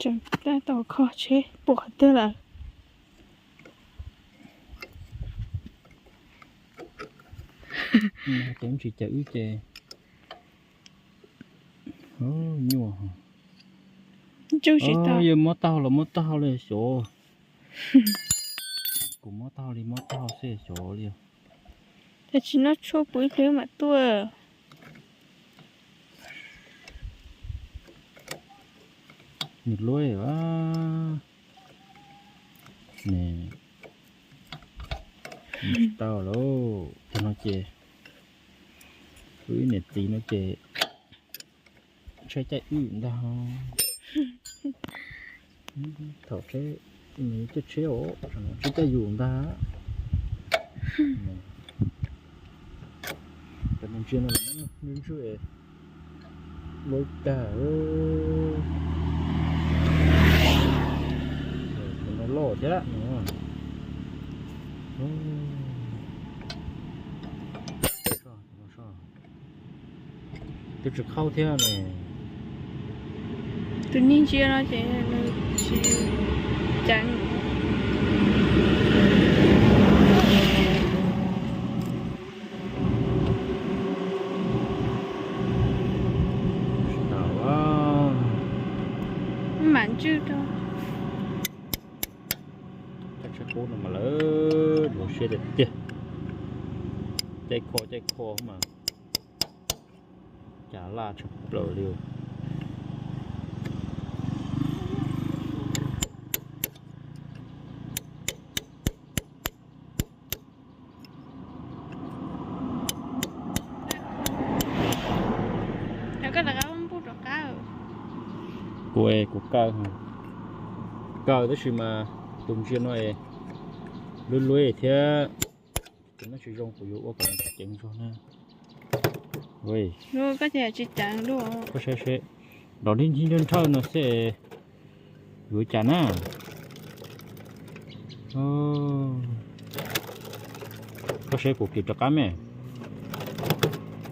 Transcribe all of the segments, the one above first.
Tseem tab tom kho tsheb puas qhov twg lawm. Ces tsis cawm wb ces nyuaj. Yog mob taub hau los mob taub hau li xyov. Kuv mob taub hau li mob taub hau xwb xyov li. Tab sis noj tshuaj puv ib pliag mam tuaj. Nws luab a. Nws tsis tau lauj, tag no ces wb niam txiv no ces tsheb caij wb ntag. Thaum tsheb, nws caij tsheb os, tsheb caij yus ntag. Cov ntsia no, ntswj ntswj, luab tag. Cov no loj thiab no. Twb tsis qhaub thiab ne. Tus neeg ntsia no ces nws tsis ceev. Mam ntswj rau. Caij tsheb qub no mas lawv luag siab tiag tiag. Caij kho caij kho mas cas laj tshaj plaws li. Kuv, kuv kaw, kaw tab sis mas tus ntsia no luab luab thiab, ces noj tsis zoo kuv yuav ua kom ceev zog na. Koj saib seb, nrov nrhawj nrhawj no xwb, yuav cas na. Koj saib kuv kis rov qab me.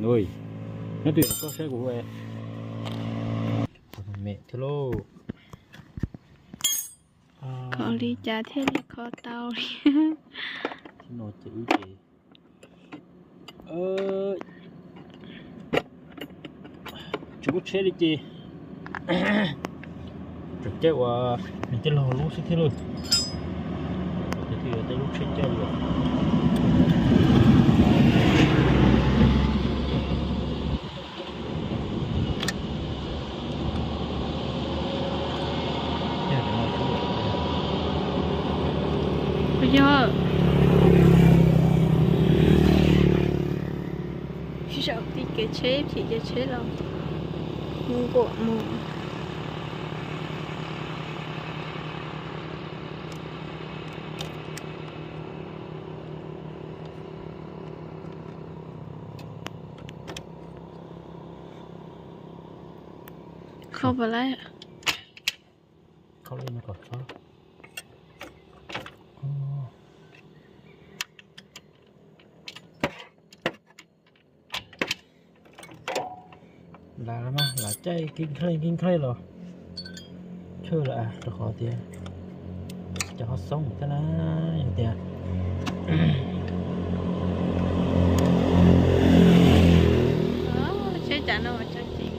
Nyob twj ywm koj saib kuv me thiab lauj. Kho li cas thiaj li kho tau li. Thiab no ces wb ces tsis muaj tsheb li ces tseem caij ua nws tej laug lub xwb thiab lauj. Ces thiaj yuav tej lub tsheb caij li os. Yog, sib sau tim kev tsheb, phim kev tsheb los nquam mus. Kho puas laib? Kho li no kom txhob. Lam mas lam caij keeb nklej keeb nklej los tshwj lawm rau qhov tias cov qhov xoob thiab na, yog tias tsheb cas no mas tso ceev.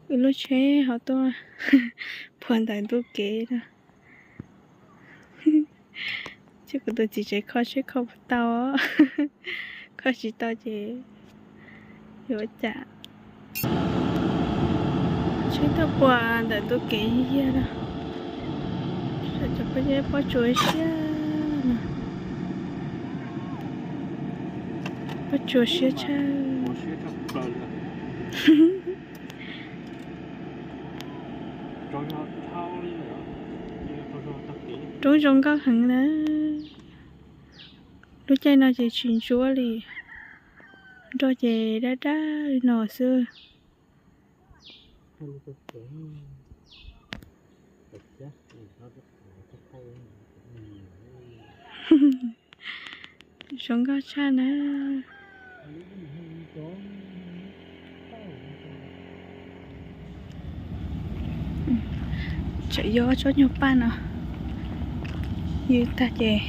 Wb lub tsheb ho tuaj puag ntawm ntuj kev no. Ces kuv tus txiv tsev kho tsheb kho puas tau, kho tsis tau ces yuav ua cas. Tsheb tuaj puag ntawm ntuj kev yig yig no, cov pob zeb pob tsuas siab no, pob tsuas siab tshaj. Roob zoo nkauj heev na. Lub caij no ces tsis ntsuab li, nroj ces dab dab li no xwb. Zoo nkauj tshaj na. Tseem yuav ob tsob nyuag paj no ywg tag ces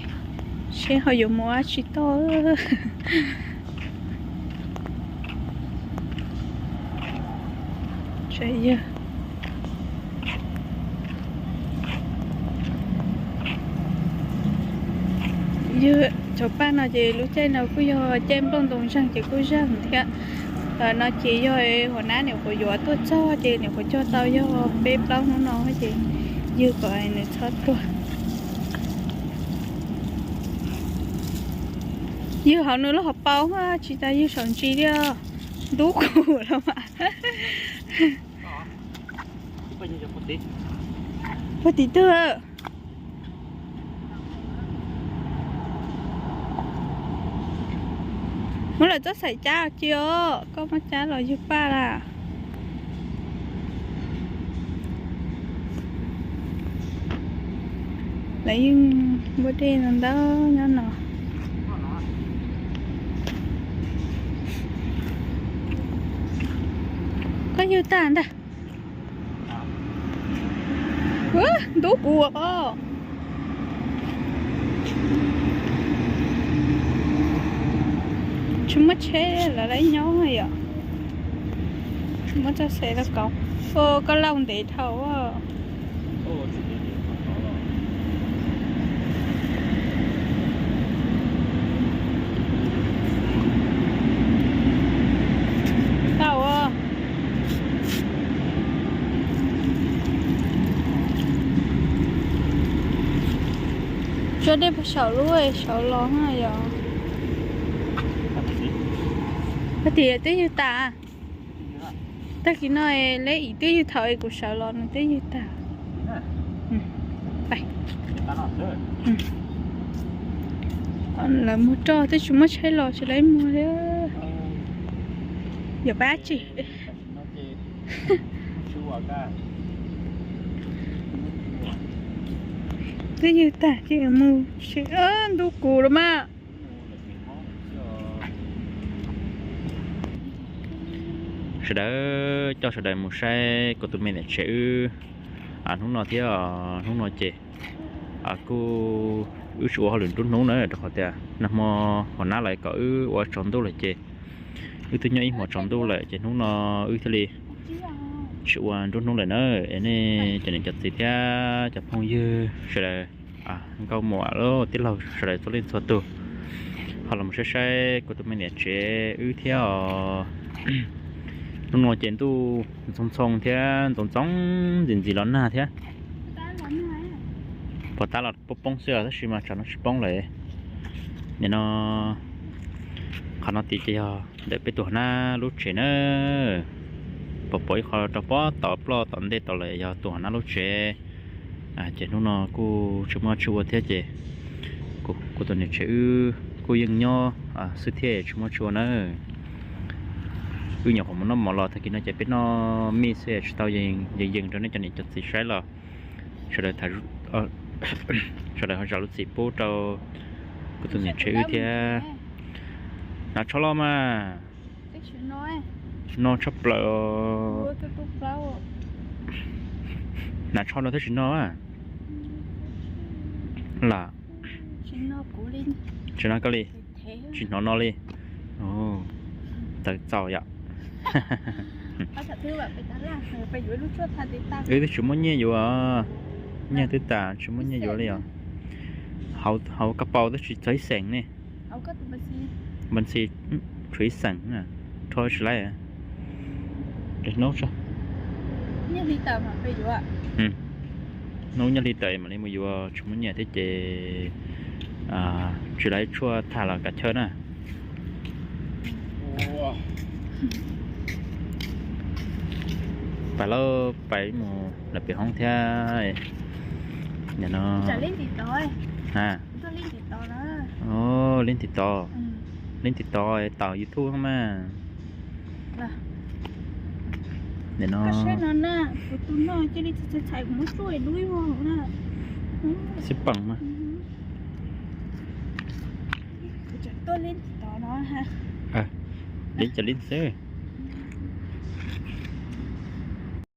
seb ho yuav mus dab tsi toj. Tseem yog Yog cov paj no ces lub caij no kuj yog caij nplooj ntoo zeeg ces kuj zeeg thiab. No ces yog huas nab niam qhuav yuav tuaj txog ces niam qhuav cog tau yog peb plaub hnub no ces yog kom nws txhob tuag. Yog hauv nws lub hauv paus tsis tas yog saum ntsis thiab. Ntub kuv los mas. Puag tim twg? Muab lawv txoj xaim cab os ci os, koj muab cab los yug paj las. Lawv yeej npuab dej ntau ntau nyob no. Koj yug tag ntag. Ntub kuv os. Tsis muaj tsheb lawv lawv nyob yom. Tsis muaj txoj xaim rau kauv. Koj lauj ntev dhau. Tau. Tso dej puag saum lub saud los na yom. Koj tias twb yug tas. Tag kis no leb ib twb yug thaum es kuv sawv los nws twb yug tag. Lawv mus rau twb tsis muaj tsheb los tsis lawv mus li. Yog pab tsis twb yug tag ces mus tsis ntub kuv los mas. Sawv daws, coj sawv daws mus saib kuv tus me niam tsev wb hnub no thiab. Hnub no ces kuj wb tsis ua hauj lwm nruab hnub na rau qhov tias nag hmo huas nab lawv kom wb ua tsaus ntuj lawm ces wb twb nyob ib hmos tsaus ntuj lawm ces hnub no wb thiaj li tsis ua nruab hnub lawm na. Es nej cov niam cov txiv thiab cov phooj ywg sawv daws, nkauj muam tij laug sawv daws txhua leej txhua tus, ho los saib saib kuv tus me niam tsev wb thiab os. Hnub no ces ntuj ntxhoo ntxhoo thiab ntxoov ntxoov ntxim ntxim los nag thiab. Pos tab los poob poob xwb os tab sis mas tsam no tsis poob lawm. Nim no qhov no tid ces yog ntawm peb tus huas nab lub tsev na. Pom pom ib qho rau pob tom ploj tom ntej tod lawm yog tus huas nab lub tsev. Ces hnub no kuj tsis muaj tsis ua thiab ces kuv tus niam tsev wb kuj yeej nyob xwb thiab tsis muaj tsis ua na. Wb nyuam qhuav mus noj mov los tag kis no ces peb noj mij xwb tsis tau yees yees rau nej cov niam cov txiv saib los sawv daws ho zam lub txim pub rau kuv tus niam tsev wb thiab. Hnav tsho los mas. No tshaj plaws. Hnav tsho no thiab tsis no a. Lam tsis no koj li, tsis hnov no li. Tawv txaus yom. Wb twb tsis muaj nyiaj yuav, nyiaj twb tas tsis muaj nyiaj yuav li os. Hauv kab paus twb tsis txog ib xees ne. Npas ntxhi tshuav ib xees, rho tsis laib. Hnub, hnub nyob hli tawm mam li mus yuav tsis muaj nyiaj thiab ces tsis laib tshuaj tag los kav chawj na. Pais lauj, pais mus lawm pem hoob thiab. Nim no leej tim tod, leej tim tod tau YouTube mas. Nim no, koj saib no na, kuv tus no cia li txhais txhais kuv muab tsuj dub ib hmo na. Xib peem mas. Kuv tseem tuaj li tod no ha. Li cas li xwb.